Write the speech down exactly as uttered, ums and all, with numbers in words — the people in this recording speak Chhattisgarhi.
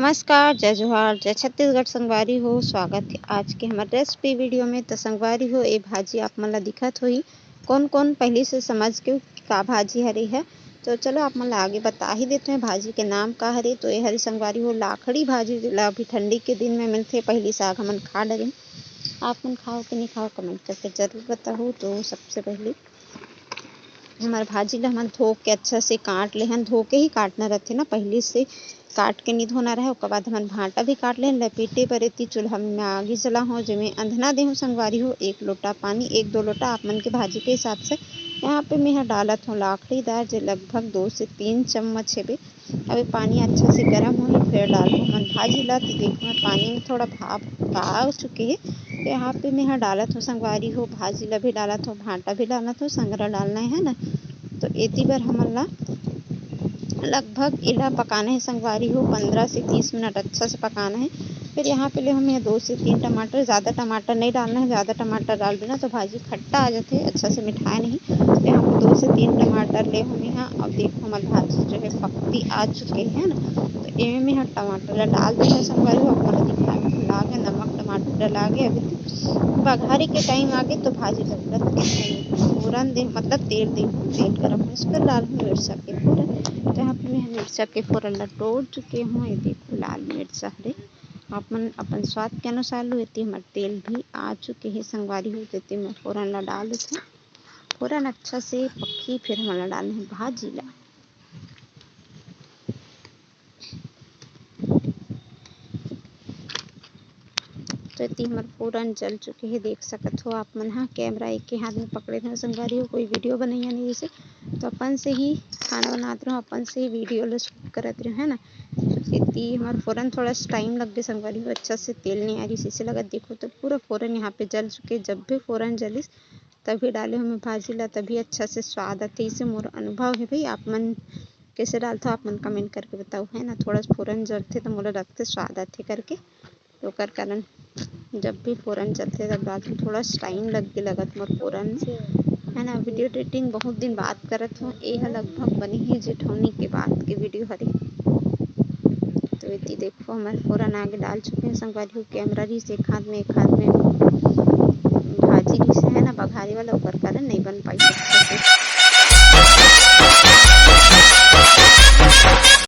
नमस्कार, जय जोहार, जय छत्तीसगढ़ संगवारी हो। स्वागत है आज के हमर रेसिपी वीडियो में। तो संगवारी हो, ये भाजी आप मन ला दिखत होही, कौन कौन पहली से समझ के का भाजी हरे है। तो चलो, आप मन ला आगे बता ही देते हैं भाजी के नाम का हरे। तो ये हरे संगवारी हो लाखड़ी भाजी, जेला अभी ठंडी के दिन में मिलथे। पहली साग हमन खा डरे, आप मन खाओ कि नहीं खाओ, कमेंट करके जरूर बताओ। तो सबसे पहले हमर भाजी ला हमन धो के अच्छा से काट लेहन। धो के ही काटना रहथे ना, पहली से काट के नहीं धोना रहे। ओकर बाद हमन भांटा भी काट लेहन। लपेटे बर एती चूल्हा में आगी जला हो, जेमे अंधना देहूँ संगवारी हो, एक लोटा पानी, एक दो लोटा आप मन के भाजी के हिसाब से। यहाँ पे मैं ह डालत हूँ लाखड़ी दार, जे लगभग दो से तीन चम्मच हेबे। अभी पानी अच्छा से गर्म होही, फिर डालबो हमन भाजी ला। तो देखो, मैं पानी में थोड़ा भाप आ चुके हे। तो यहाँ पे मैं ह डालत हूँ संगवारी हो, भाजी ला भी डालत हूँ, भांटा भी डालत हूँ, संगरा डालना है ना। तो एती बर हमन ला लगभग एला पकाना है संगवारी हो, पंद्रह से तीस मिनट अच्छा से पकाना है। फिर यहाँ पे ले हम ये दो से तीन टमाटर, ज़्यादा टमाटर नहीं डालना है, ज़्यादा टमाटर डाल देना तो भाजी खट्टा आ जाते, अच्छा से मिठाए नहीं। तो यहाँ पे दो से तीन टमाटर ले हम यहाँ। अब देखो, हमर भाजी जो है पकती आ चुके है ना। तो एमे में हम टमाटर ला डाल देते हैं संगवारी हो, आप मन ला दिखाए में लागे नमक टमाटर डाला गे। अभी बघारी के टाइम आगे तो भाजी लगत के फोरन दे, मतलब तेल दे, तेल गरम हो, इस पर डाल मिर्चा के फोरन। तो यहाँ पे मैं मिर्चा के फोरन ला डोल चुके हूँ। ये देखो, लाल मिर्चा हरे, आप मन अपन स्वाद के अनुसार लो। एती हमर तेल भी आ चुके हे संगवारी हो, तेती मैं फोरन ला डाल देथों। फोरन अच्छा से पकही, फिर हमन ला डालना है भाजी ला। तो एती हमर फोरन जल चुके हे, देख सकत हो आप मन हा। कैमरा एक के हाथ में पकड़े रहो संगवारी हो, कोई वीडियो बनैया नहीं जैसे, तो अपन से ही खाना बनात रहो, अपन से ही वीडियो ला शूट करत रहो, है ना। तो एती हमर फोरन थोड़ा टाइम लग गए संगवारी हो, अच्छा से तेल नहीं आ रही, इसे लगत देखो तो पूरा फोरन यहाँ पे जल चुके। जब भी फोरन जलिस तभी डाले हमें भाजी ला, तभी अच्छा से स्वाद आते, इसे मोर अनुभव है भाई। आप मन कैसे डालथो, आप मन कमेंट करके बताओ, है ना। थोड़ा फोरन जलथे तो मोला लगथे स्वाद आथे करके, तो ओकर कारण जब भी फोरन जलथे तब डालथों। थोड़ा टाइम लग के लगत मोर फोरन में, है ना। वीडियो एडिटिंग बहुत दिन बाद करत हूँ, ये ह लगभग बने ही जेठौनी के बाद के वीडियो हरे। तो एती देखो, हमर फोरन आगे डाल चुके हैं संगवारी हो। कैमरा रही से एक हाथ में, एक हाथ में भाजी रही से, है ना, बघारी वाला, ओकर कारण नहीं बन पाई अच्छा से।